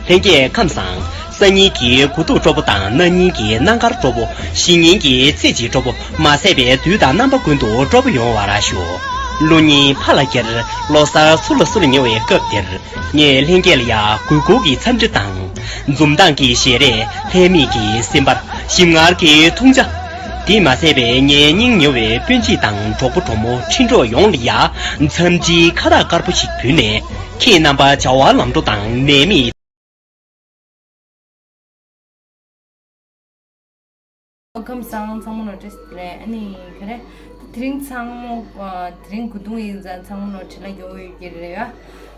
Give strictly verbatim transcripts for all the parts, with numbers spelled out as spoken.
ལྷན་རྒྱས་ཁམས་བཟང་། སང་ཉིན་གྱི་དགུ་ཐུག་སྤྲོ་པོ་དང་། གནངས་ཉིན་གྱི་གནམ་དཀར་སྤྲོ་པོ། གཞེས་ཉིན་གྱི་ཚེས་གཅིག་སྤྲོ་པོ། མ་ཟད་པའི་དུས་དང་རྣམ་པ་ཀུན་ཏུ་སྤྲོ་པོ་ཡོང་བར་ཤོག། ལོ་གཉིས་ཕར་ལ་འཁྱེར། ལོ་གསར་ཚུར་ལ་བསུ་ལ་ཉེ་བའི་སྐབས་འདིར། ངས་ལྷན་རྒྱས་ལ་ཡ་གུས་བཀུར་གྱི་འཚམས་འདྲི་དང་། འཛུམ་མདངས་ཀྱི་ཞལ་རས། ལྷད་མེད་ཀྱི་སེམས་པ། ཞིམ་མངར་གྱི་འཐུང་ཇ། དེས་མ་ཟད་པའི་ངའི་སྙིང་ཉེ་བའི་སྤུན་མཆེད་དང་གྲོགས་པོ་གྲོགས་མོ་འཕྲིན་གྲོགས་ཡོངས་ལ་ཡ་འཚམས་འདྲིའི་ཁ་བཏགས་དཀར་པོ་ཞིག་ཕུལ་ནས། ཁྱེད་རྣམ་པ་བྱ་བ་ལམ་འགྲོ་དང་ནད་མེད། ཁམས་བཟང་། ཚང་མ་ལ་བཀྲ་ཤིས་བདེ་ལེགས། ཨ་ནི་ག་རེ། དེ་རིང་ཚང་མ། ཨ། དེ་རིང་དགུན་གཏོང་ཡིན་ཙང་ཚང་མ་ལ་བྲེལ་བ་ཡོད་ཀྱི་རེད་ཡ།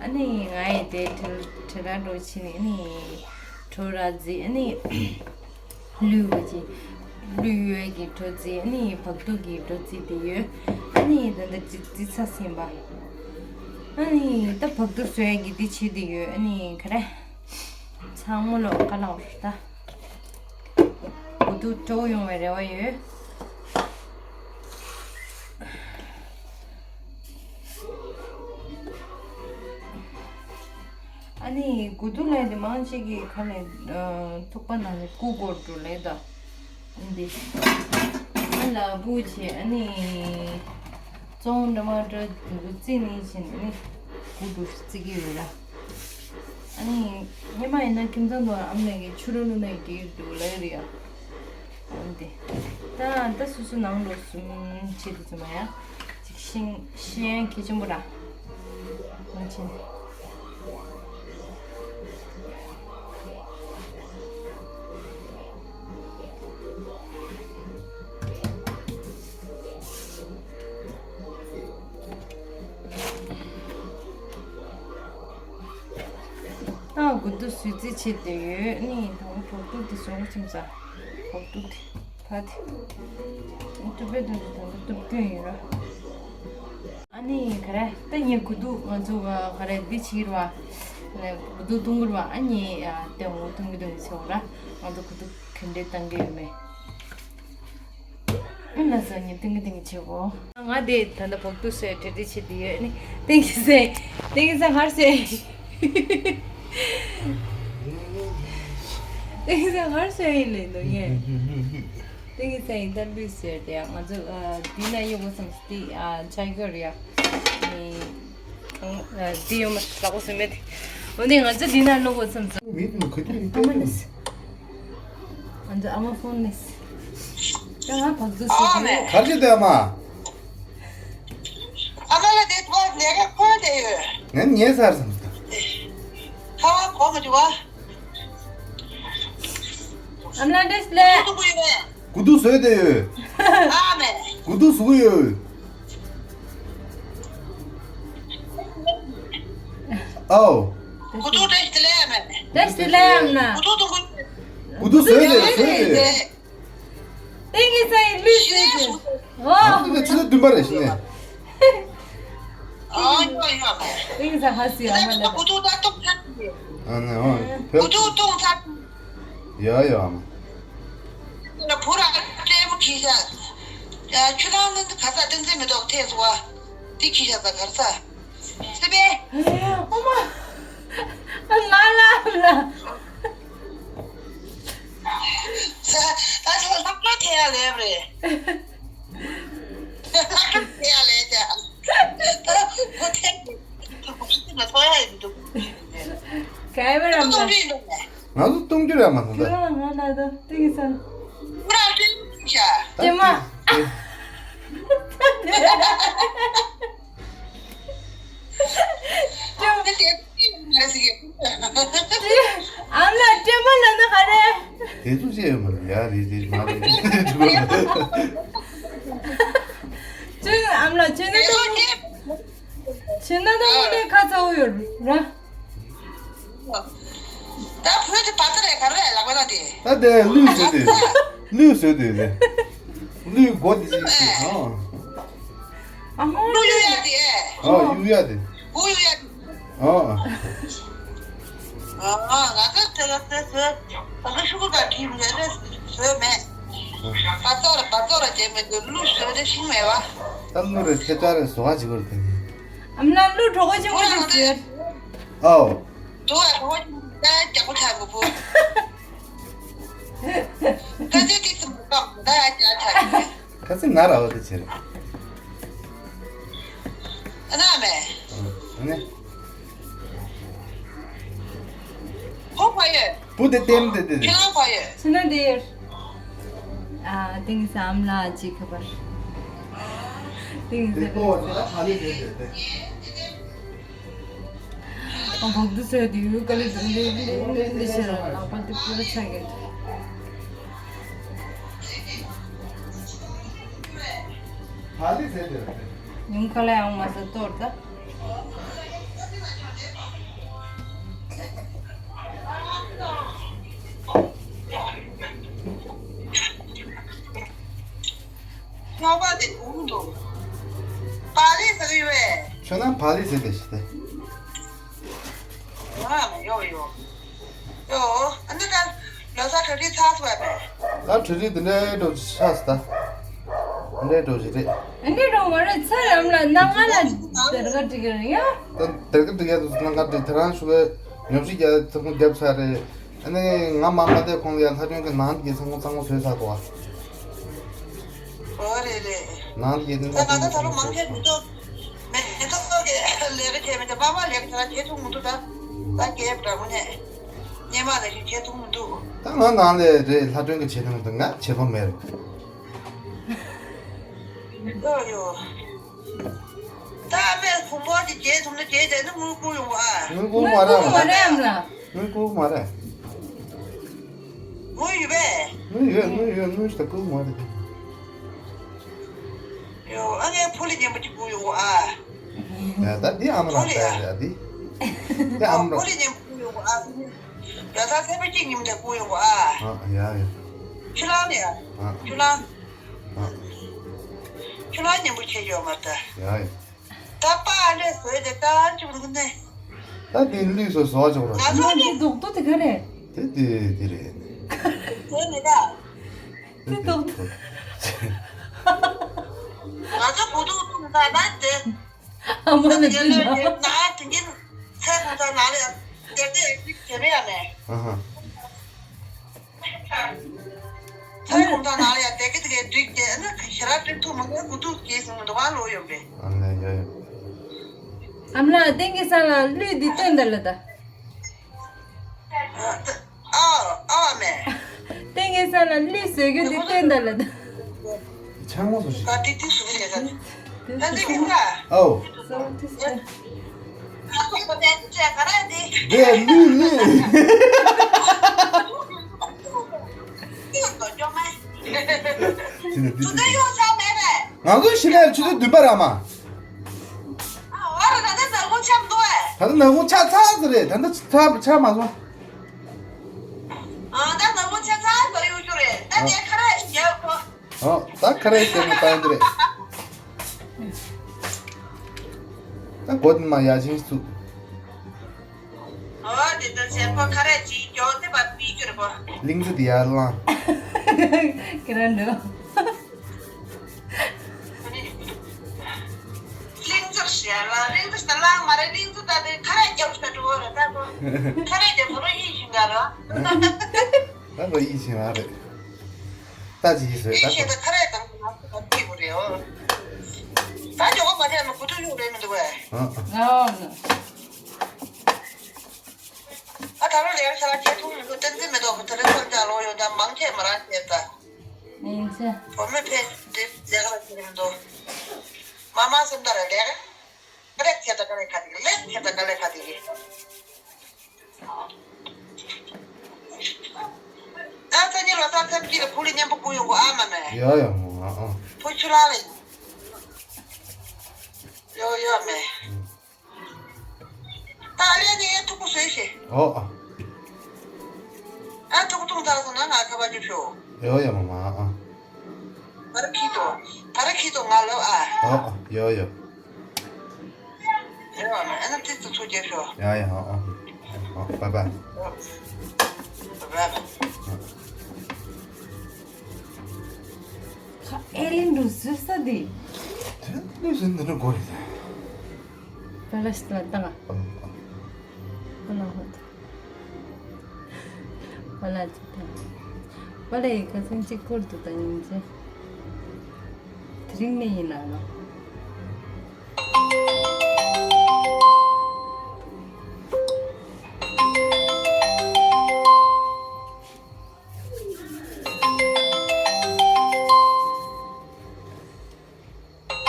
ཨ་ནི་ང་ཡི་དེ་བྲེལ་བྲེལ་བ་འགྲོ་ཕྱིན་ནས། ཨ་ནི་གྲོ་ར་རྫི། ཨ་ནི་ལུས་པ་ཅིག་ལུས་ཡོད་ཀྱི་གྲོ་རྫི། ཨ་ནི་བག་དུག་གི་གྲོ་རྫི་དེ་ཡོད། ཨ་ནི་ད་ལྟ་རྫི་རྫི་ཚ་ཟིན་པ། ཨ་ནི་ད་བག་དུག་བཟོ་ཡ་གི་དེ་བྱེད་དེ་ཡོད། ཨ་ནི་ག་རེ། ཚང་མ་ལོ་ག་ལ་འོར་ད། དགུ་ཐུག་སྤྲོ་ཡོང་བའི་རེ་བ་ཡོད། ཨ་ནི་དགུ་ཐུག་ལས་དེ་མང་ཆེ་གི་ཁ་ལས། ཨ། ཐུག་པ་ནང་ནས་ཀུ་གོར་འགྲོ་ལས་ད། འདི། ཨ་ལ་བུ་ཆེ། ཨ་ནི། ཙོང་འདྲ་མ་འདྲ་དུ་རྩི་ནི་ཕྱིན་ནི་གུ་དུ་རྩི་གི་ཡོད་ལ། ཨ་ནི་ཉི་མ་ཡིན་ན་ཁྱིམ་ཚང་དུ་ཨ་མ་ལགས་ཀྱིས་ཕྱུ་རུ་ལུ་ནས་སྐྱེས་འདུག་ལ་ཡོད་རེད་ཡ། འོན་ཏེ། ད་ད་སོ་སོ་ནང་ལོགས་སུ་བྱེད་དུ་ཚུད་མ་ཡ། ཅིག་ཤིང་ཤིང་གི་ཆེན་པོ་ར། འོན་ཆེན། ཨ། དགུ་ཐུག་བཟོ་རྩིས་བྱེད་དེ་ཡོད། ནི་དང་པོ་བོག་ཐུག་དེ་བཟོ་གི་ཁྱིམ་ས། བོག་ཐུག་དེ་ཕ་དེ། ཨ། ཐུབ་པའི་དོན་དུ་དང་པོ་ཐུབ་སྐྱོན་ཡོད་ར། ཨ་ནི་ག་རེ། ད་ངས་དགུ་ཐུག་ང་ཚོ་ག་རེ་འདི་བྱེད་ར་བ། དགུ་ཐུག་གཏོང་གི་ར་བ། ཨ་ནི་ཨ་དེ་འོ་གཏོང་གི་གཏོང་གི་ཆེ་བ་ར། ང་ཚོ་དགུ་ཐུག་ག་འདྲས་བཏང་གི་ཡོད་མེད། ཨ་ན་ཟ་ནི་གཏོང་གི་གཏོང་གི་བྱེད་གོ། ང་དེ་ད་ལྟ་བོག་ཐུག་བཟོས་གྲ་སྒྲིག་བྱེད་དེ་ཡོད། ཨ་ནི་ཏིང་གི་སེ། ཏིང་གི་སེ་ཧར་སེ། ཏིང་གི་སེ་ཧར་སེ་ཡིན་ལེ་འདུག་ངས། ཏིང་གི་སེ་ཡིན་ད་ལུས་ཟེར་དེ་ང་ཚོ་ཨ་འདི་ན་ཡོད་གོ་བསམ་སྟེ་ཨ་ཆ་གྱོར་ཡ། ཨ་འདི་ཡོད་མ་ལག་པ་སུ་མེད་དེ། འོ་འདི་ང་ཚོ་འདི་ན་ལོག་གོ་བསམ་སོང་། མི་དེ་ནི་ག་དུས་ཡིན་ཨ་མ་ནི་སི། ང་ཚོ་ཨ་མ་ཕོན་ནི་སི། ད་ང་བག་དུ་སུ་ཨ་མ། གར་གྱི་དེ་ཨ་མ། ཨ་མ་ལ་དེ་ཐོག་ལས་ཀ་འཁོར་དེ་ཡོད། ངས་ཉལ་ཚར་སོང་། ཁ་བ་གོ་མ་བྱུང་བ། ཨ་མ་ལ་འདྲེས་ལེ། ཐུག་པ་ཡོད། དགུ་ཐུག་བཟོས་བསྡད་ཡོད། ཨ་མས། དགུ་ཐུག་བཟོ་གི་ཡོད། ཨའོ། དགུ་ཐུག་བཀྲ་ཤིས་བདེ་ལེགས་ཨ་མས། བཀྲ་ཤིས་བདེ་ལེགས་ཨ་མ་ལགས། དགུ་ཐུག་གཏོང་གི་ཡོད། དགུ་ཐུག་བཟོས་བསྡད་ཡོད། བཟོས་བསྡད་ཡོད། ཏིང་གི་སེ་ཡི་ལུས་བཟོས་བསྡད་ཡོད། ཨོ། ཨ་ནི་ཕྱི་ཟླ་བདུན་པ་རེད་ཤི་ནས། ཨ་ཡོ་ཡོ། ཏིང་གི་སེ་ཧ་སི་ཨ་མ་ལགས། དགུ་ཐུག་ད་གཏོང་ཚར་ཡོད། ཨ་ནི་ཨོ། དགུ་ཐུག་གཏོང་ཚར། ཡ་ཡ་མ། ན་བུ་ར་སྤྲེལ་པོ་ཁྱི་ཤ། ཡ་ཁྱོད་རང་ནི་ག་ས་ཏིང་འཛིན་མི་འདུག་ཐེ་སུ་བ། དེ་ཁྱི་ཤ་ད་གར་ས། སི་པེ། ཨོ་མ། ང་ལ་ལ། ད་ད་ལྷག་པ་ཐེ་ཡ་ལེབ་རེད། ལྷག་པ་ཐེ་ཡ་ལེ་ད། ཁོ་ཐེ་ཐོ་ཡ་ཡིན་འདུག་ག་ཡ་བ་ར་མ། གཏོང་གི་འདུག་ང་ཚོ་གཏོང་རྒྱུ་རེད་མ་སོང་ད། ཁྱོད་རང་ང་ལ་ད་ཏིང་སང་། ཁོ་རང་ཏིང་ཤ། ཏེ་མ། ཨ་མ་ལགས་སྤྲེལ་མ་ལབ་ན་ག་རེ། དེ་ཚོ་བཤད་ཡོད་མ་རེད་ཡ། རེད་རེད་མ་རེད། ཁྱོད་ཨ་མ་ལགས་ཁྱོད་ནི་ཏོ། ཁྱོད་ན་ཏོ་མོ་ནས་ཁ་ཚ་བོ་ཡོད་ར། ད་བོད་དེ་བ་ཚ་རེད་ག་རེ་ལག་པ་ན་དེ། ད་དེ་ལུས་བཟོས་དེ། ལུས་བཟོས་དེ་རེད། ལུས་མགོ་དེ་ཅིག་ཅིག་ཨ། ཨ་ཧོ། ལུས་གཡུག་ཡ་དེ། ཨ་གཡུག་ཡ་དེ། མགོ་གཡུག་ཡ་དེ། ཨ། ཨ་ང་ཚོ་དེ་ལ་དེ་བཟོས། ད་ལྟ་ཤུ་གུ་དང་དྲིས་མེད་ལས་བཟོས་མེད། བ་ཚ་ར་བ་ཚ་ར་བྱས་མེད་དུ་ལུས་བཟོས་དེ་ཤིང་མེད་བ། ད་ལུས་རེད་ཁྱེད་ཅག་རེད་བཟོ་བ་ཅིག་བར་དེ། ཨ་མ་ལགས་ལུས་གྲོགས་པོ་ཆེན་པོ་ཅིག་བཟོས། ཨའོ། དུ་བ་གྲོགས་པོ་ཆེན་པོ་ད་རྒྱག་པོ་ ང་ར་བ་དེ་ཆེ་རེད། ཨ་ན་མེ། ཨ་ནི། ཧོ་ཕ་ཡེ། བུ་དེ་ལྟེམ་དེ་དེ་དེ། ཁྱེད་རང་ཕ་ཡེ། ཕྱི་ན་དེ་ཡོད། ཨ་ཏིང་སམ་ལ་ཅི་ཁ་པར། ཏིང་དེ་ཟེར་ཀོ་བ་ད་ཧ་ལེ་དེ་དེ་དེ། ཨ་བོག་དུ་ཟེར་དེ་ཡོད་ཀ་ལེ་དེ་དེ་དེ་དེ་ཟེར་ལག་པ་དེ་པུ་ར་ཆ་གེ། ཧ་ལེ་ཟེར་དེ་དེ། ཉུང་ཁ་ལ་ཡང་མ་ཟ་གཏོར་ད། ལྷག་པ་དེ་གོང་དུ། བག་ལེབ་ཟ་གི་ཡོད་པས། ཁྱོད་ན་བག་ལེབ་ཟེར་དེ་ཞིག་སྟེ། ཨ་ཡོ་ཡོ། ཡོ། ཨ་ནི་ད་ལོ་གསར་གྲ་སྒྲིག་ཚར་སོང་བས། ད་གྲ་སྒྲིག་དེ་འདྲའི་འགྲོ་ཆགས་སོང་ད། འདྲའི་འགྲོ་ཞིག་རེད། འདྲའི་འགྲོ་མ་རེད་ཚར་ཡམ་ལ་སྣ་ང་ལ་སྡེར་ཁ་སྒྲིག་གི་རེད་ཡ། ད་སྡེར་ཁ་སྒྲིག་ཡ་དུ་སྣ་ང་སྒྲིག་དེ་རང་ཞུ་གི་ཉོ་ཞིག་རྒྱ་ཐུག་རྒྱབ་ཚར་རེད། ཨ་ནི་ང་མ་མ་བསྡད་གོང་ལ་ཡ་ལྷ་སྒྲོན་གྱི་ནང་གི་ཚང་མ་གཙང་མ་བཟོས་ཚར་འདུག་བ། ཨོ་རེད་རེད། ནང་གི་ད་ང་ད་ད་ལོ་མང་ཆེ་མི་འདུག་མེ་ཏོག་གི་ལས་ཀ་བྱས་མི་འདུག་པ་པ་ལས་ཀ་ད་བྱེད་ཐུབ་མི་འདུག་ད་ད་རྒྱལ་བ་འདྲ་མོ་ནས་སྙེ་མ་ལས་ཀ་བྱེད་ཐུབ་མི་འདུག་ད་ང་ནང་ལས་རེད་ལྷ་སྒྲོན་གྱི་བྱེད་ཐུབ་མི་འདུག་ང་བྱེད་ཐུབ་མེད་རེད། ཡོ་ཡོ། ད་ཨ་མས་གོང་པོ་དེ་བྱེད་ཐུབ་ན་བྱེད་བྱས་ན་དངུལ་བསྐུར་ཡོང་བ་ཨ། དངུལ་བསྐུར་མ་རེད་ཨ་མ། དངུལ་བསྐུར་མ་རེད། དངུལ་ཡོད་པས། དངུལ་ཡོད་དངུལ་ཡོད་དངུལ་ཞིག་ད་བསྐུར་མ་རེད། ཡོ་ཨ་ངས་ཕོ་ལི་ཉན་པ་ཅིག་བསྐུར་ཡོང་བ་ཨ། ཡ་ད་འདི་ཨ་མ་རང་ལྟ་ཡ་རེད་ཨ་འདི། འདི་ཨ་མ་རང་། ཕོ་ལི་ཉན་པ་བསྐུར་ཡོང་བ་ཨ། ཡ་ད་ཚེས་པ་གཅིག་ཉིན་དེ་བསྐུར་ཡོང་བ་ཨ། ཨ་ཡ་ཡ། ཁྱོད་རང་ནས་ཨ། ཨ། ཁྱོད་རང་། ཁྱོད་རང་ཉན་པ་ཁྱེད་ཡོད་མ་ད། ཡ་ཡ། ད་པ་ཨ་ལས་བཟོས་ཏེ་ད་ཅུང་རུང་ནས། ད་དེ་ལུས་སོ་བཟོ་བྱུང་རོགས། ང་ཚོ་ནི་རྡོག་རྡོག་དེ་ག་རེད། དེ་དེ་དེ་རེད། དེ་མི་ད། དེ་རྡོག་རྡོག་ང་ཚོ་བུ་ཐུག་ཐུག་ད་ད་དེ། ཨ་མ་ནི་དེ་ན། ན་དེ་གིན་ཚེ་ཐུག་ད་ན་ལས་དེ་དེ་དེ་རེད་ཡ་མེད། ཨ་ཧ། ཚ་ཡོང་ད་ན་ལ་ཡ་དེ་གི་དེ་གི་འགྲིག་དེ་ཨ་ནི་ཞེ་ར་སྤྲད་ཐུབ་མ་ངའི་གུ་ཐུག་སྐྱེས་སོང་མི་འདུག་ཨ་ལོ་ཡོང་པས། ཨ་ནི་ཡ་ཡ། ཨ་མ་ལགས་ཏིང་གི་ས་ལ་གླུད་འདི་སྟོན་ད་ལ་ད། ཨ་ཨ་མེ། ཏིང་གི་ས་ལ་གླུད་བཟོས་རྒྱུ་འདི་སྟོན་ད་ལ་ད། ཆང་མ་སོ་ཞིག་ད་ཏི་ཏི་སུ་རེད་ད། ད་ཏི་ཏི་ལ། ཨའོ། སོ་ཏི་སུ། དེ་ལུས་ལུས། ང་ཚོ་ཕྱི་ལ་ཆུ་ཚོད་བདུན་པ་ར་མ། ད་ལྟ་ནག་ཁུང་ཆགས་ཚར་ཟིན་རེད། ད་ལྟ་ཆགས་ཆགས་མ་སོང་། ཨ་ད་ནག་ཁུང་ཆགས་ཚར་ཟིན་ཡོད་རྒྱུ་རེད། ད་དེ་ཁ་རས་ཞིག་རྒྱག་དགོས། ཨོ། ད་ཁ་རས་བྱས་ནས་བཏང་གི་རེད། ད་གོ་དེ་མ་ཡ་ཆིང་སུ། ཨོ་དེ་ད་བྱས་ཁོ་ཁ་རས་ཅིག་མགྱོགས་དེ་བ་ཕུལ་རྒྱུ་རེད་པ། གླིང་ཚ་དེ་ཡར་ལངས། ཁྱེད་རང་འགྲོ། གླིང་ཚ་ཞེས་ལ་གླིང་ཚ་ཞེས་ལ་མ་རེད། གླིང་ཚ་ད་དེ་ཁ་རས་རྒྱབ་ཤ་འགྲོ་བ་རེད་ད་གོ། ཁ་རས་རྒྱབ་ཁོ་རང་ཡིད་བཞིན་ག་ར། ད་ཁོ་ཡིད་བཞིན་རང་རེད། ད་ཅི་ཡིན་ཟེར་ད་ཁོ། ད་ཁ་རས་དང་ཁོ་རང་ཚོ་ད་ཐིག་པོ་རེད་ཨོ། ད་མགྱོགས་པ་མ་བྱས་ན་གུ་ཐུག་ཡོང་རེད་མི་འདུག་བས། ཨ་ཨ། ཨ་ད་རུང་ལས་ཀ་ཆ་ལ་ཁྱེད་ཐུག་མི་འདུག་བསྟན་འཛིན་མེ་ཏོག་གི་དེ་རིང་སོང་ཅག་ལོ་ཡོད་ད་མང་ཆེ་མ་རང་བྱས་ད། ཡིན་ཚེ། བུ་མོ་ཕེ་འདི་ལས་ཀ་ལ་ཁྱེད་མི་འདུག་མ་མ་སེམས་ད་ར་ལས་ཀ་རེད་ཁྱེད་ད་ག་ལས་ཁ་དེ་གི་ལས་ཁྱེད་ད་ག་ལས་ཁ་དེ་གི། ད་ཚ་ཉིན་ལོ་ཚ་ཚ་གི་ལ་ཕུ་ལི་མཉམ་པོ་བསྐུར་ཡོང་གོ་ཨ་མ་མེ། ཡ་ཡ་མོ་ཨ་ཨ། ཕུ་ཆུ་ལ་ལ་ཡོ་ཡོ་མེ། ད་ཨ་ལས་ནི་ཡ་ཐུག་པོ་བཟོས་ཤེ། ཨོ་ཨ། ཨ་ཐུག་པོ་ཐུག་ད་སོང་ན་ང་ཁ་པར་ཅིག་ཤོག་ཡོ་ཡ་མོ་མ་ཨ་ཨ། ཕར་ཁྱི་དོ། ཕར་ཁྱི་དོ་ང་ལོ་ཨ། ཨོ་ཨ་ཡོ་ཡོ། ཡོ་ཨ་ཨ་ན་ཏི་ཏི་ཚུ་རྒྱབ་ཤོག་ཡ་ཡ་ཨོ་ཨ། ཨོ་བའི་བའི། བའི་བའི། ཁ་ཨེ་རིན་རུ་སུ་ས་དི། དེ་ནི་ཟིན་འདི་འདྲ་གོ་རེད། པ་ལ་ཞིག་ལ་བཏང་ཨ། པ་ལ་ཧོ་ཏི། པ་ལ་ཅི་བཏང་། པ་ལ་ཡི་ཁ་སང་གཅིག་སྐོར་དུ་བཏང་ཡིན་ཚེ། རིང་ནས་ཡིན་ན་ལ།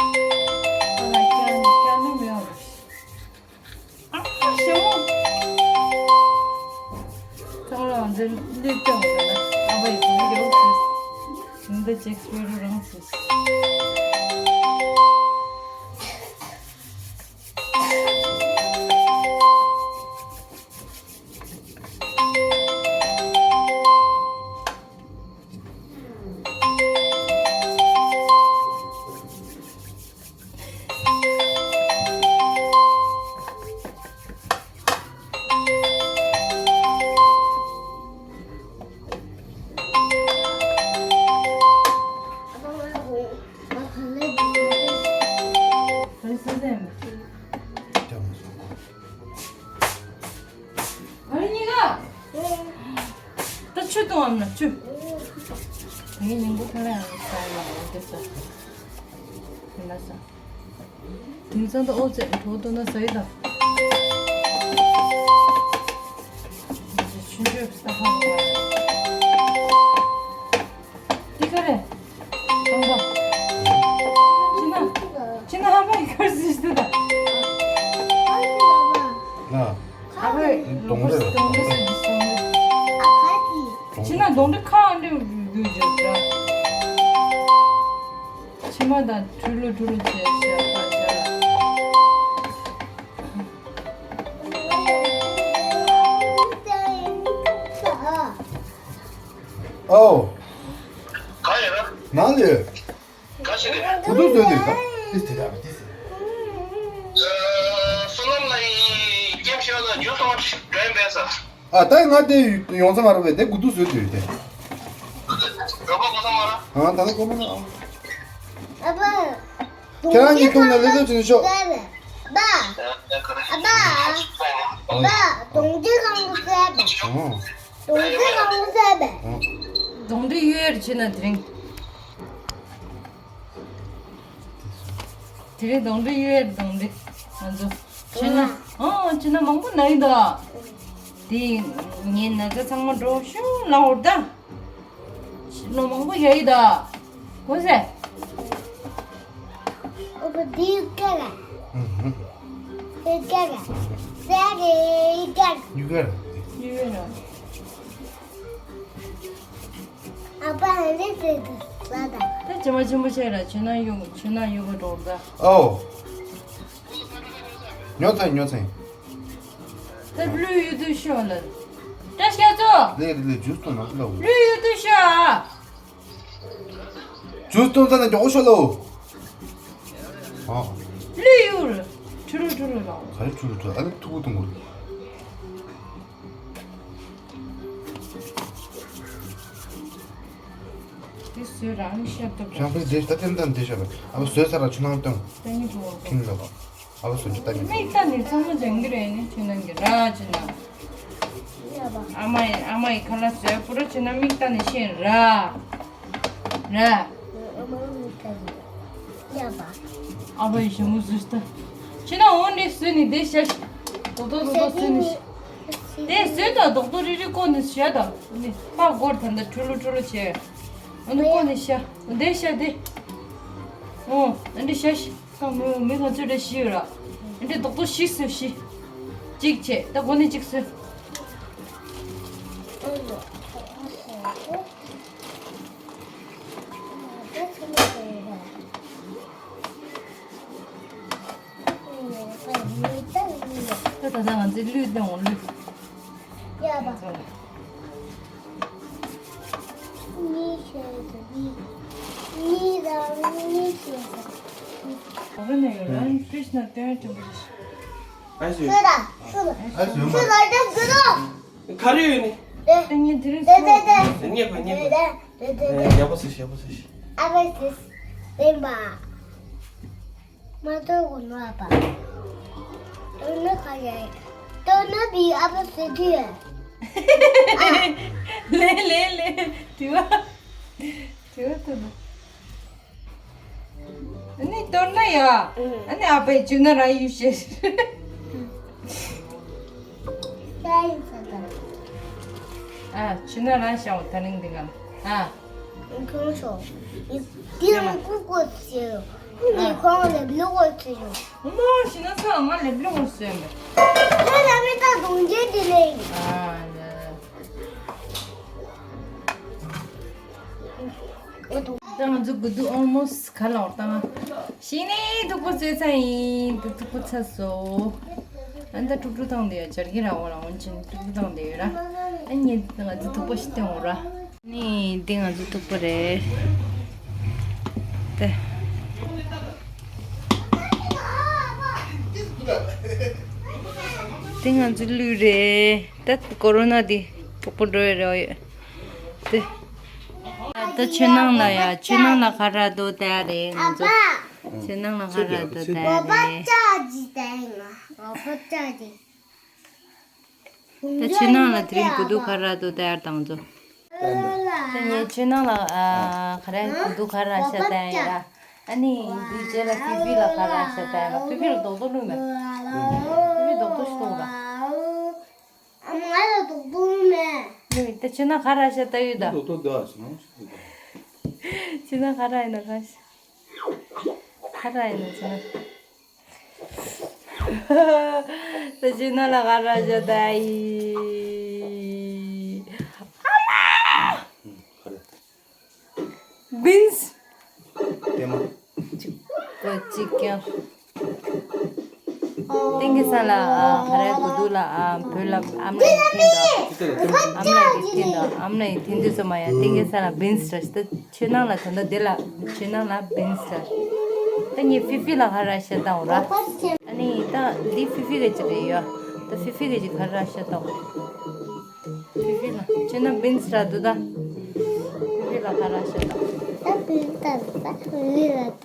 ཨ་ལ་སྐྱ་སྐྱ་ནུ་མེད་པ། ཨ་ཞེ་མོ། ཚང་མ་འདི་ལུས་སྟོན་དགོས་ན་ཨ་ཕ་ཡིས་འདི་རྒྱག་ཟེར། འདི་ཅེག་སྤེ་རུ་རང་ཟེར། ཨ་རེ་གཉིས་ཀ། ད་ཆུ་བཏུང་བ་ན་ཆུ། ད་ངས་ཉིན་གུང་ཐ་ལ་ཡང་ཟ་ཡ་ལ་འོ་དེ་ཟ། དེ་ན་ཟ། དེང་སང་ད་ཨོ་ཙེ་གྲོགས་ཏོ་ན་ཟ་ཡི་ད། ཆུ་ཆུ་ས་ཧ་ཧ། འདི་ག་རེ། སྟོང་པ། ཕྱི་ན། ཕྱི་ན་ཧ་མ་ཡི་ཁར་སི་ཤི་ད། ན། ཨ་ཕ། སྟོང་རེད། སྟོང་རེད། སྟོང་རེད། ཕྱི་ན་སྟོང་རེད་ཁ་འདྲ་རྒྱུ་རྒྱུ་རྒྱུ། ཕྱི་མ་དང་ཁྲུ་ལུ་ཁྲུ་ལུ་བྱས་བྱས་པ་བྱས། ཨོ། ག་ཡིན་ན། ནང་ལ་ཡོད། ག་ཞིག་རེད། གུ་དུ་བཟོས་འདུག་ད། ཏིས་ཏི་ད་ཏིས། བསོད་ནམས་ལ་ཡིན་སྐྱེམས་ཤོག་ལ་རྒྱུ་གཏོང་འགྲོ་ཡིན་པས་ས། ཨ་ད་ང་དེ་ཡོང་ས་མ་རེད་པས་དེ་གུ་དུ་བཟོས་འདུག་དེ། རོགས་པ་གོ་ས་མ་ར། ཨ་ད་ལྟ་གོ་མ་ར། ཨ་ཁྱེད་རང་གཉིས་ཐུག་ནས་ལས་ཀ་བྱེད་ཤོག་ཨ་ཕ། ཨ་ཕ། ཨ་ཕ། གདོང་འདྲེ་གང་གི་ཟས་པ། ཨོ། གདོང་འདྲེ་གང་གི་ཟས་པ། ཨོ། གདོང་འདྲེ་གཡུལ་ཡས་ཕྱིན་ན་དེ་རིང་། དེ་རིང་གདོང་འདྲེ་གཡུལ་ཡས་གདོང་འདྲེ། ང་ཚོ་ཕྱིན་ན། ཨོ་ཕྱིན་ན་མང་པོ་ན་ཡི་ད། དེ་ངའི་ན་ཚ་ཚང་མ་འགྲོ་ཤུ་ལ་འོར་ད། ལོ་མང་པོ་ཡོད་ཡིན་ད། གོ་སེ། ཨོ་པ་དེ་ཡུ་ཀ་ར། ཨུ་ཧུ། ཡུ་ཀ་ར། ཟ་རེ་ཡུ་ཀ་ར། ཡུ་ཀ་ར། ཡུ་ཀ་ར། ཨ་ཕ་ཨ་ནི་ཟེར་དུ་ཟ་ད། ད་ཇེ་མ་ཆེན་པོ་བྱས་ར་ཁྱོད་ན་ཡུ་ཁྱོད་ན་ཡུ་ག་འགྲོ་ད། ཨོ། ཉོ་ཚེ་ཉོ་ཚེ། ད་ལུས་ཡོད་དུ་ཤོག་ལ། བཀྲ་ཤིས་རྒྱ་མཚོ། ལས་རེད་ལས་ཇུས་གཏོང་ན་ལོ། ལུས་ཡོད་དུ་ཤོག་ཨ། ཇུས་གཏོང་ཚ་ན་མགྱོགས་ཤོག་ལོ། ཨ། ལུས་ཡོད་རེད། ཁྲུ་རུ་ཁྲུ་རུ་ལ། ག་རེ་ཁྲུ་རུ་ཁྲུ་ཨ་ནི་ཐུག་གུ་ཐུག་གུ། དེ་བཟོས་རང་ནི་ཤེས་ཐུབ་རེད། ཤང་པའི་དེ་ད་ཐེམ་ཐམ་དེ་ཤོད་པས་ཨ་ཕ་བཟོས་ཚར་ར་ཆུ་ནང་བཏོན། ད་ནི་འགྲོ་བ། ཁྱིམ་ལ་བ། ཨ་ཕ་བཟོས་ཅི་ད་ནི། མིག་ལྟ་ནི་ཚང་མ་སྦྱང་གི་རེད་ནི་ཆུ་ནང་གི་ར་ཆུ་ནང་། ཨ་མ་ཡི་ཨ་མ་ཡི་ཁ་ལག་བཟོས་པོ་ར་ཆུ་ནང་མིག་ལྟ་ནི་ཤེས་ར། ར། ཨ་ཕ་ཡི་ཞྭ་མོ་བཟོས་ད། ཆུ་ནང་འོ་ནི་བཟོས་ནི་དེ་ཤ་ཤ། དོ་དོ་དོ་དོ་བཟོས་ནི་ཤ། དེ་བཟོས་ད་རྡོག་རྡོག་རིལ་རིལ་བཀོག་ནི་ཤ་ད། ནི་ཕ་སྒོར་ད་འདི་ཁྲུ་ལུ་ཁྲུ་ལུ་བྱས། འོ་ནི་བཀོག་ནི་ཤ། དེ་ཤ་དེ། འོ་ཨ་འདི་ཤ་ཤ། ད་མོ་མི་ང་ཚོ་རེ་ཤི་ཡོད་ར། ཨ་འདི་རྡོག་རྡོག་ཤི་སོ་ཤི། གཅིག་བྱས་ད་སྒོ་ནི་གཅིག་སོ། ད་ད་ད་ང་ཚོའི་གླུད་དེ་འོང་གླུད། ཡ་པ། གཉིས་བྱས་ཏེ་གཉིས། གཉིས་དང་གཉིས་བྱས་ཏེ། ག་རེ་ན་ཡོད་རང་ཕིས་ན་ཏན་ཏན་པོ་ཞིག་ཨ་ཞུ། ཤི་ད་ཤི་ད། ཨ་ཞུ་མ། ཤི་ད་ད་ཤི་ད། ག་རེ་ཡོད་ནི། ཏེ་ཏེ་ངས་དེ་རིང་ཏེ་ཏེ་ཏེ། ངས་པ་ངས་པ། ཏེ་ཏེ་ཏེ། ཡག་པོ་ཟེར་ཡག་པོ་ཟེར། ཨ་བེ་ཏེ་ཏེ་པ། མ་ཏོ་གོ་ནོ་ཨ་པ། ཏོ་ནོ་ཁ་ཡ། ཏོ་ནོ་བི་ཨ་པ་ཟེར་དུས། ལེ་ལེ་ལེ། དྲི་བ། དྲི་བ་ཏོ་ནོ། གཏོར་ན་ཡ། ཨ་ནི་ཨ་ཕས་ཆུ་ན་ར་ཡུ་ཤེས། ཨ་ཆུ་ན་ར་ཤའོ་ད་རིང་འདི་ག་ཨ། ཁོང་ཤོ། དེ་རང་ཀུ་ཀུ་ཟེར། ཁོང་ལེབ་ལོ་ཀུ་ཟེར། མོ་ཤི་ན་ཚ་ང་ལེབ་ལོ་ཀུ་ཟེར་མེ། ཁྱོད་ལ་མི་ད་གདོང་རྒྱན་དེ་ལེ། ཨ་ལེ། ད་ང་ཚོ་དགུ་དུ་ཨོལ་མོ་སི་ག་ལ་བར་བཏང་། ཤི་ནས་ཐུག་པ་བཟོས་ཚར་ཡིན། དུ་ཐུག་པ་ཚར་སོ། ཨ་ནི་ད་ཀྲུག་ཀྲུག་བཏང་དེ་ཡོད་ཇར་གི་ར་འོ་ལ་འོན་ཆེན་ཀྲུག་ཀྲུག་བཏང་དེ་ཡོད་ར། ཨ་ནི་ང་ཚོ་ཐུག་པ་ཤི་སྟེ་འོ་ར། ནི་འདི་ང་ཚོ་ཐུག་པ་རེད། ཏེ། འདི་ང་ཚོ་ལུས་རེད། ད་ཀོ་རོ་ན་འདི་དྲག་པོ་འགྲོ་ཡ་རེད་ཡོད། ཏེ། ད་ཆུ་ནང་ལ་ཡ་ཆུ་ནང་ལ་ག་ར་འདུག་ལྟ་ཡ་རེད་ང་ཚོ། ཆུ་ནང་ལ་ག་ར་འདུག་ལྟ་ཡ་རེད། ད་ཆུ་ནང་ལ་དེ་རིང་དགུ་དུ་ག་ར་འདུག་ལྟ་ཡ་དང་ཚོ། ད་ངས་ཆུ་ནང་ལ་ཨ་ག་ར་དགུ་དུ་ག་ར་ཤ་ལྟ་ཡ་ར། ཨ་ནི་འདི་རྗེས་ལ་ཕི་ཕི་ལ་ག་ར་ཤ་ལྟ་ཡ་ར། ཕི་ཕི་ལ་རྡོག་རྡོག་བླུགས་མེད། ཕི་ཕི་རྡོག་རྡོག་ཤི་ཐོག་ར། ཨ་མ་ང་ལ་རྡོག་རྡོག་མེད། ད་ཆུ་ནང་ག་ར་ཤ་ལྟ་ཡོད་ད། རྡོག་རྡོག་ད་ཤི་ནང་ཤི་ད། ཆུ་ནང་ག་ར་ཡིན་ན་ག་ཤ། ག་ར་ཡིན་ན་ཆུ་ནང་། ད་ཆུ་ནང་ལ་ག་ར་ཤ་ལྟ་ཡི། ག་རེ། བིན་སི། ཏེ་མ། གཅིག་ཀྱང་། ཏིང་གི་ས་ལ་ཨ་ཁ་རའི་གུ་དུ་ལ་ཨ་བོད་ལ་ཨམ་ལ་ཡི་ཐེན་དོ། ཨམ་ལ་ཡི་ཐེན་དོ། ཨམ་ལ་ཡི་ཐེན་དུས་སོ་མ་ཡ་ཏིང་གི་ས་ལ་བིན་སི་ར་ཤི་ད་ཆུ་ནང་ལ་ད་ལྟ་དེ་ལ་ཆུ་ནང་ལ་བིན་སི་ར་ཤི། ད་ངས་ཕི་ཕི་ལ་ཁ་ར་ཤ་ད་འོ་ར། ཨ་ནི་ད་འདི་ཕི་ཕི་ག་ཅི་རེད་ཡོ། ད་ཕི་ཕི་ག་ཅི་ཁ་ར་ཤ་ད་འོ། ཕི་ཕི་ལ་ཆེ་ན་བིན་སི་ར་འདུག་ད། ཕི་ཕི་ལ་ཁ་ར་ཤ་ད། ད་བིན་སི་ད་ད་ཕི་ཕི་ལ་ད་ད།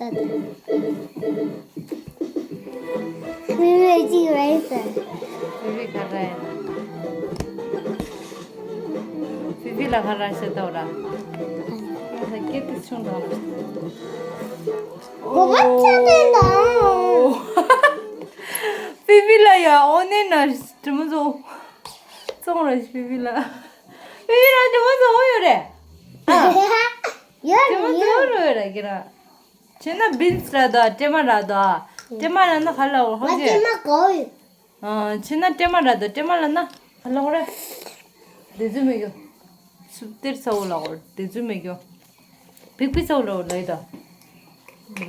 ཕི་ཕི་ཅིག་རེད་ཟེར། ཕི་ཕི་ཁ་ར་ཡ་ད། ཕི་ཕི་ལ་ཁ་ར་ཤ་ད་འོ་ར། ད་སྐད་དེ་ཆུང་དང་། འོ་བ་ཆ་དེ་ད། ཕི་ཕི་ལ་ཡ་འོ་ནེ་ན་དྲི་མ་བཟོ། བཙོང་ར་ཕི་ཕི་ལ། ཕི་ཕི་ལ་དྲི་མ་བཟོ་འོ་ཡོད་རེད། ཨ། ཡོད་དྲི་མ་རེད་བཟོ་ཡོད། ར་ཡོད་རེད་ཀྱི་ར། ཆེ་ན་བིན་སི་ར་དོ་ཀྲེ་མ་ར་དོ། ཀྲེ་མ་ར་ན་ཁ་ལ་འོ་ཧོ་ང་ཅེ། ཀྲེ་མ་གོ་ཡོད། ཨ། ཆེ་ན་ཀྲེ་མ་ར་དོ་ཀྲེ་མ་ར་ན་ཁ་ལ་འོ་ར། དེ་ཚོ་མི་གོ། སུབ་ཏེར་ཚ་བོ་ལ་འོ་དེ་ཚོ་མི་གོ། བིག་པི་ཚ་བོ་ལ་འོ་ལ་ཡི་དོ།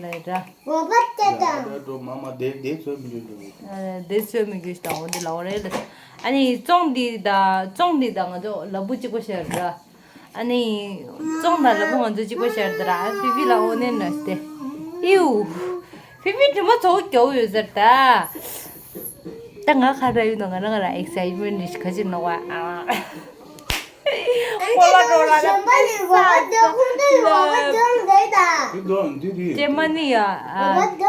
ལ་ཡི་ར། འོ་བ་ཏེ་ད། ད་འགྲོ་མ་མ་དེ་དེ་ཚོ་མི་འགྲོ་འགྲོ། ཨ། དེ་ཚོ་མི་གོ་ཞིག་དང་འོ་དེ་ལ་འོ་ར་ཡི་ལ། ཨ་ནི་བཙོང་འདི་ད་བཙོང་འདི་ད་ང་ཚོ་ལ་བུ་གཅིག་པོ་ཤར་ར། ཨ་ནི་བཙོང་དང་ལ་བུ་ང་ཚོ་གཅིག་པོ་ཤར་ད་ར། ཨ་ཕི་ཕི་ལ་འོ་ནེ་ན་སྟེ། ཨིའུ། ཕི་ཕི་དྲི་མ་ཚོགས་རྒྱག་ཡོད་ཟེར་ད། ད་ང་ཁ་ར་ཡོད་ནོ་ང་རང་ང་རང་ཨེག་སའི་ཊི་མེན་ཊི་རེ་ཞིག་ག་ཅིག་ནོ་བ། ཨ། ཁོ་ལ་འགྲོ་ལ་ན་པི་ས་ད། འདི་འདི་རེད། ཀྲེ་མ་ནི་ཡ་ཨ་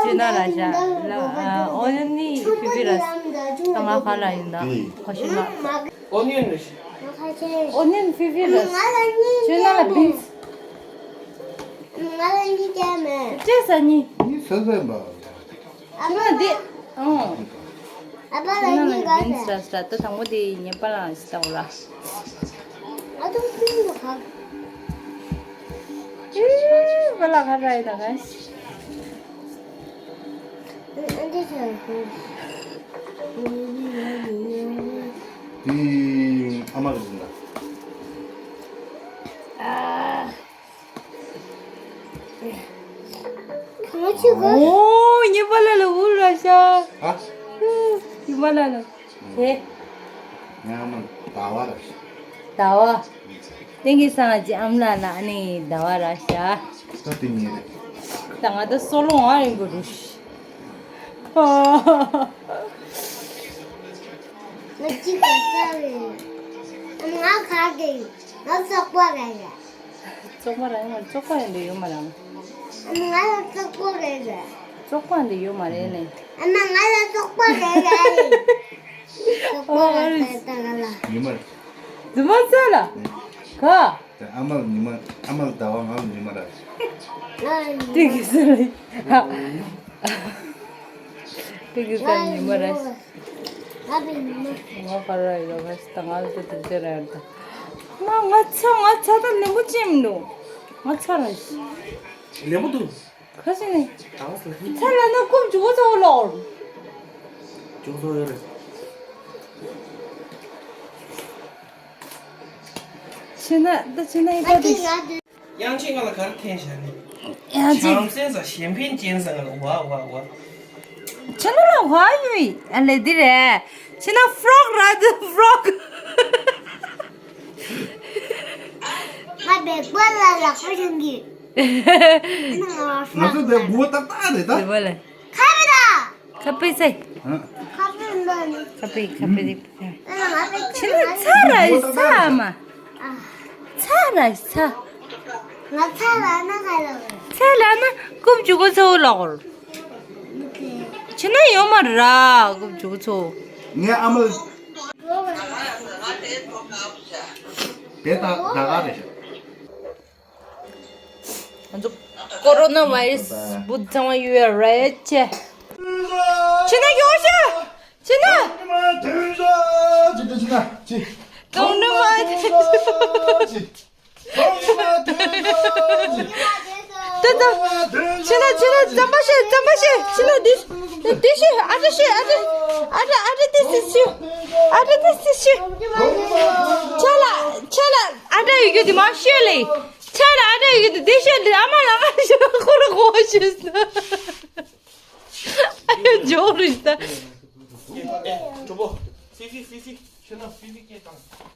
ཅུ་ན་ར་ཤ་ལ་ཨ་འོ་ནི་ཕི་ཕི་ར་ད་ང་ཁ་ར་ཡོད་ན་ཁོ་ཤི་ལ། ཨོ་ནི་ཡོན་རེད། ཨོ་ནི་ཡོན་ཕི་ཕི་རེད། ཁྱོད་ན་ལ་བིན་སི། ང་ལ་གཉིས་ཀ་མེད། ཅེ་ས་གཉིས། གཉིས་ས་ས་ཡིན་པ། ཨ་ཕ་ཁྱོད་ན་འདི། ཨོ། ཨ་ཕ་ལ་ཁྱོད་ན་གཉིས་ལ་ཀ་བིན་མེད། སི་ར་སི་ར་ད་དང་པོ་དེ་ཉེས་པ་ལ་ཞིག་བཏང་ར། ཨ་ཏོ་ཕིང་དུ་ཁ། ཨེ་པ་ལ་ཁ་ར་ཡི་ད་ག་ཤི། ཨ་འདི་ཆ་ཡོད། ཨི་ཨ་མ་གི་འཛིན་ད། ཨ། གང་ཆུ་ག་ཨོ། ཉི་མ་ལ་ལ་འུར་ར་ཤ། ཨ། ཉི་མ་ལ་ལ། ཧེ། ཉི་མ་ཟླ་བ་ར་ཤ། ཟླ་བ། ཏིང་གི་སང་ཅི་ཨམ་ལ་ལ་ཨ་ནི་ཟླ་བ་ར་ཤ། ད་དེ་ཉིན་རེད། ད་ང་ད་སོ་ལོང་ཨ་ཡིན་གོ་རུ་ཤ། ཨ། ང་གཅིག་ག་ས་རེད། ང་ག་གེ་ང་སོག་པོ་རེད། བཙོག་པ་རང་ཡོད་མ་རེད། བཙོག་པ་ཡང་འདི་ཡོད་མ་རེད། ཨ་མ་ང་ལ་བཙོག་པོ་རེད་རེད། བཙོག་པ་འདི་ཡོད་མ་རེད་ནས། ཨ་མ་ང་ལ་བཙོག་པོ་རེད་རེད། བཙོག་པོ་རེད་ད་ང་ལ། ཉི་མ་རེད། རྫུན་མ་ཚ་ལ། ག་ཨ་མ་ལ་ཉི་མ། ཨ་མ་ལ་ཟླ་བ། ང་ལ་ཉི་མ་རེད། ཏིང་གི་སང་ལ། དེ་གི་ས་ཉི་མ་ར། ང་ག་ར་ཡོད་ག་ད་ང་ལ་ད་དེ་ཅེ་ར་ཡོད་ད། མ་ང་ཚ་ང་ཚ་ད་ལེན་པོ་ཅེ་མི་འདུག་ང་ཚ་ར་ཤི། ལེན་པོ་འདུག་ཁ་ཤི་ནི། ད་ང་ཚ་ལ་ཚ་ལ་ན་ཀུམ་ཇུ་གོ་ཚ་བོ་ལོག་ཇུ་གོ་ཚ་བོ་ཡོད་རེད། ཕྱི་ན་ད་ཕྱི་ན་ཡི་པ་དེ། དབྱངས་ཅན་ང་ལ་ག་རེ་འཐེན་བཞག་ནི། དབྱངས་ཅན། བྱམས་སེམས་ཟ་གཞན་ཕན་ཅན་ཟ་ང་ལ་ཝ་ཝ་ཝ། ཕྱི་ན་ལ་ཝ་ཡོད་ཨ་ལེ་འདི་རེད། ཕྱི་ན་ཕྲོག་ར་འདི་ཕྲོག་ང་བེག་པ་ལ་ལག་པ་ཡོང་གི་ང་ཚོ་འདི་མགོ་ཏག་ཏག་རེད་ད། འདི་བ་ལ། ཁ་བེ་ད། ཁ་པེ་སེ། ཁ་པེ་ཁ་པེ་རི། ཁྱེད་ཚ་ར་ས་མ། ཚ་ར་ས། ང་ཚ་ལ་ན་ག་ལ། ཚ་ལ་ན་ཀུབ་ཅུ་གོ་ཚོ་ལོག་ཁྱེད་ན་ཡོད་མ་ར་ཀུབ་ཅུ་གོ་ཚོ། ངའི་ཨ་མ། དེ་ད་ད་ག་རེད། ང་ཚོ་ཀོ་རོ་ན་བྷའི་རས་བུད་ཚང་བ་ཡོད་རེད་ཅེ། ཕྱི་ན་ཡོང་ཤོག་ཕྱི་ན། ཏོང་ནུ་མ། ཏོང་ནུ་མ། ཏོ་ཏོ། ཕྱི་ན་ཕྱི་ན་ཙམ་པ་ཤེས་ཙམ་པ་ཤེས་ཕྱི་ན་འདི་འདི་ཤེས་ཨ་ཏྲ་ཤེས་ཨ་ཏྲ་ཨ་ཏྲ་ཨ་ཏྲ་ཏི་སི་ཤེས་ཨ་ཏྲ་ཏི་སི་ཤེས། ཆ་ལ་ཆ་ལ་ཨ་ཏྲ་ཡོད་རྒྱུ་དེ་མ་ཤེས་ལེ། ཆ་ལ་ཨ་ཏྲ་ཡོད་རྒྱུ་དེ་ཤེས་ལེ་ཨ་མ་ལ་ང་ཤེས་ཁོ་ར་གོ་ཤེས་ན། ཨ་ཡོ་ཇོ་རུ་ཤེས་ད། ཨེ་གྲོགས་པོ། སི་སི་སི་སི་ཁྱོད་རང་སི་སི་སྐད་བཏང་།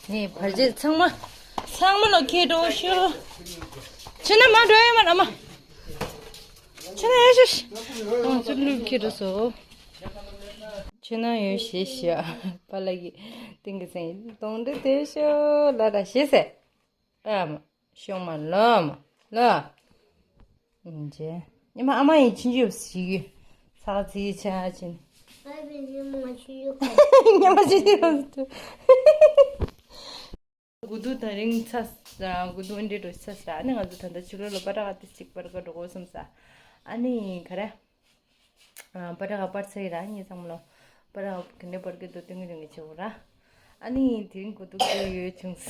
ངས་བར་ཆད་ཚང་མ་ཚང་མ་ལོ་ཁྱེད་འགྲོ་ཤོག་ཕྱི་ན་མ་འགྲོ་ཡ་མ་ར་མ། ཕྱི་ན་ཡ་ཤོ་ཤི། ཨང་ཚུར་ལུག་ཁྱེད་འགྲོ་སོ། ཕྱི་ན་ཡོད་ཤེས་ཤི་ཨ། པ་ལ་གི་ཏིང་གི་སེང་གདོང་འདྲེ་དེ་ཤོ་ལ་ར་ཤེས་སེ། ཨ་མ། ཤོག་མ་ལོ་མ་ལོ། ཨིན་ཇེ། ཉི་མ་ཨ་མ་ཡིན་ཕྱིན་ཅི་ཡོད་ཞིག་ཡོད། ཚག་ཚིག་ཆ་ཅིན། ཉི་མ་ཕྱིན་ཅི་ཡོད། དགུ་དུ་དང་རིང་ཚ་ས། དགུ་དུ་འདྲེ་འགྲོ་ཚ་ས། ཨ་ནི་ང་ཚོ་ད་ལྟ་ཕྱི་ལོགས་ལ་པ་ཏྲ་ག་ཏི་ཅིག་པར་ག་འགྲོ་དགོས་བསམ་ས། ཨ་ནི་ག་རེ། པ་ཏྲ་ག་པར་ཚེ་ར་ངེད་ཚང་མ་ལོ། པ་ཏྲ་ག་ག་འདྲེ་པར་གི་དུ་ཏིང་རིང་གི་ཆེ་བོ་ར། ཨ་ནི་དེ་རིང་གོ་ཐུག་གི་ཡོད་བྱུང་ས།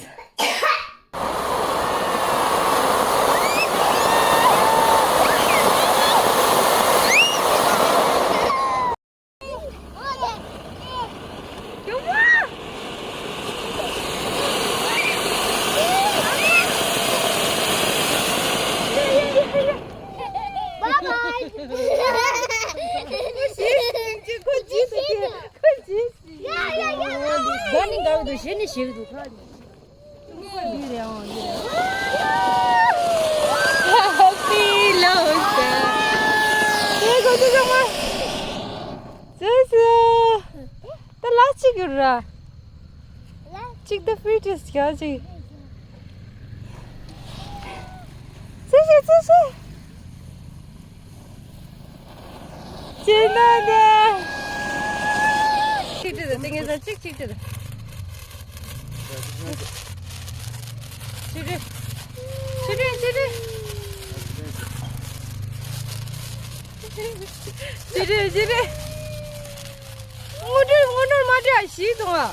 ཁོ་ཇི་སུ་ཁྱེད་ཁོ་ཇི་སུ་ཡ་ཡ་ཡ། དགའ་ནི་དགའ་གི་འདུག་ཞེ་ནི་ཞེ་གི་འདུག་ཁ་ནི། ཧེ་པི་ལོ་སི་ཊར། དེ་གོ་ཐུག་ས་མ། སུ་སུ། ད་ལ་གཅིག་ཡོད་ར། གཅིག་ད་ཕི་ཊི་ཡས་ག་ཅིག་ཙི་ཤི་ཙི་ཤི། ཅི་ན་ད། གཅིག་ཅི་ད་ཏིང་ངེ་ས་གཅིག་གཅིག་ཅི་ད། ཅི་རེད། ཅི་རེད་ཅི་རེད། ཅི་རེད་ཅི་རེད། ངོ་སྤྲོད་ངོ་སྤྲོད་མ་སྤྲད་ཞིག་གཏོང་ཨ།